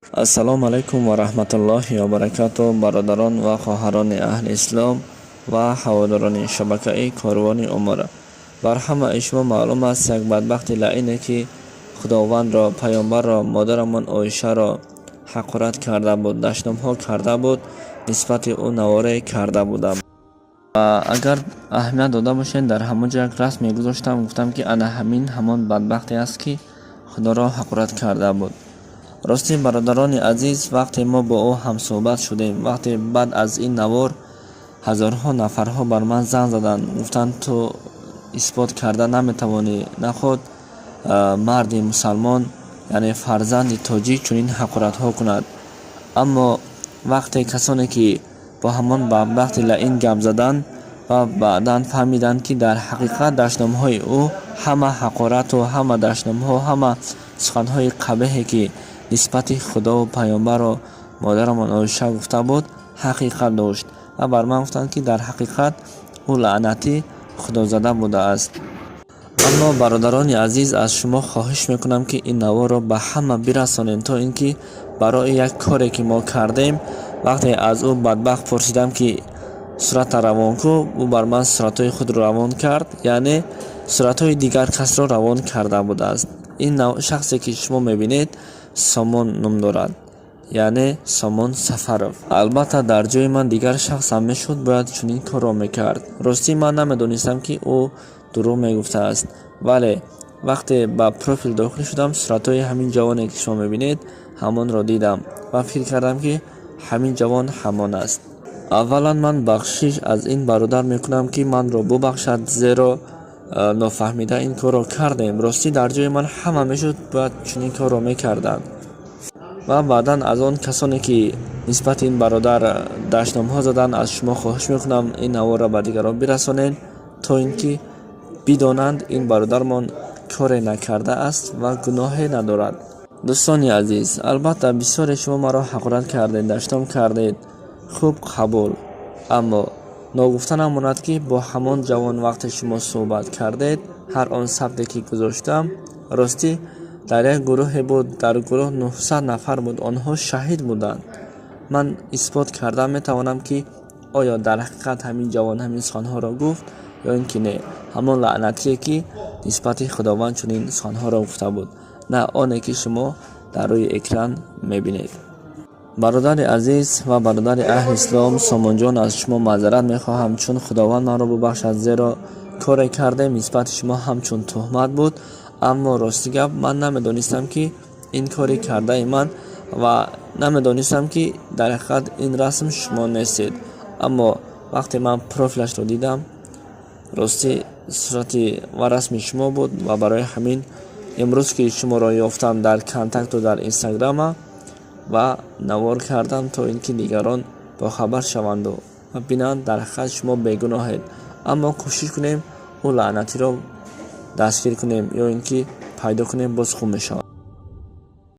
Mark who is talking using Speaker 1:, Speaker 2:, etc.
Speaker 1: Ассалому алайкум ва раҳматуллоҳи ва баракату, бародарон ва хоҳарони аҳли ислом ва ҳаводорони шабакаи Корвони Умр. Бар ҳамаи шумо маълум аст, як бадбахти лаине, ки Худовандро, паёмбарро, модарамон Оишаро ҳақорат карда буд, дашномҳо карда буд, нисбати ӯ наворе карда будам. Ва агар аҳамият дода бошед, дар ҳамон ҷо як расм мегузоштам, гуфтам, ки ана ҳамин ҳамон бадбахте аст, ки Худоро ҳақорат карда буд. Ростӣ, бародарони азиз, вақте мо бо ӯ ҳамсӯҳбат шудем, вақте баъд аз ин навор ҳазорҳо нафарҳо бар ман занг заданд, гуфтанд: «Ту исбот карда наметавонӣ, наход марди мусалмон, яъне фарзанди тоҷик, чунин ҳақоратҳо кунад». Аммо вақте касоне, ки бо ҳамон бадбахти лаин гап заданд ва баъдан фаҳмиданд, ки дар ҳақиқат дашномҳои ӯ ҳама ҳақорату ҳама дашномҳо, ҳама суханҳои қабеҳе, ки нисбати Худову паёмбару модарамон Оиша гуфта буд, ҳақиқат дошт, ва бар ман гуфтанд, ки дар ҳақиқат ӯ лаънатӣ худозада будааст. Аммо, бародарони азиз, аз шумо хоҳиш мекунам, ки ин наворро ба ҳама бирасонед, то ин ки барои як коре, ки мо кардем. Вақте аз ӯ бадбахт пурсидам, ки сурата равон кун, ӯ бар ман суратҳои худро равон кард, яъне суратҳои дигар касро равон карда будааст. Ин шахсе, ки шумо мебинед, Сомон ном дорад, яъне Сомон Сафаров. Албатта, дар ҷои ман дигар шахсам мешуд, бояд чунин корро мекард. Ростӣ, ман намедонистам, ки ӯ дурӯғ мегуфтааст, вале вақте ба профил дохил шудам, суратҳои ҳамин ҷавоне, ки шумо мебинед, ҳамонро дидам ва фикр кардам, ки ҳамин ҷавон ҳамон аст. Аввалан, ман бахшиш аз ин бародар мекунам, ки манро бубахшад, зеро нофаҳмида ин корро кардем. Ростӣ, дар ҷои ман ҳама мешуд, бояд чунин корро мекарданд. Ва баъдан аз он касоне, ки нисбати ин бародар дашномҳо заданд, аз шумо хоҳиш мекунам, ин наворро ба дигарон бирасонед, то ин ки бидонанд, ин бародармон коре накардааст ва гуноҳе надорад. Дӯстони азиз, албатта, бисёре шумо маро ҳақорат кардед, дашном кардед. Хуб, қабул. Аммо ногуфта намонад, ки бо ҳамон ҷавон вақте шумо суҳбат кардед, ҳар он сабте, ки гузоштам, ростӣ, дар як гурӯҳе буд, дар гурӯҳ 900 нафар буд, онҳо шаҳид буданд. Ман исбот карда метавонам, ки оё дар ҳақиқат ҳамин ҷавон ҳамин суханҳоро гуфт ё ин ки не, ҳамон лаънатие, ки нисбати Худованд чунин суханҳоро гуфта буд, на оне, ки шумо дар рӯи экран мебинед. Бародари азиз ва бародари аҳли ислом Сомонҷон, аз шумо маъзарат мехоҳам, чун Худованд маро бубахшад, зеро коре кардем, нисбати шумо ҳамчун туҳмат буд. Аммо, рости гап, ман намедонистам, ки ин кори кардаи ман, ва намедонистам, ки дар ҳақиқат ин расм шумо нестед. Аммо вақте ман профилашро дидам, ростӣ, сурати ва расми шумо буд. Ва барои ҳамин имрӯз, ки шуморо ёфтам дар Контакту дар Инстаграма ва навор кардам, то ин ки дигарон бохабар шаванду ва бинанд, дар ҳақиқат шумо бегуноҳед. Аммо кӯшиш кунем, ӯ лаънатиро дастгир кунем ё ин ки пайдо кунем, боз хуб мешавад.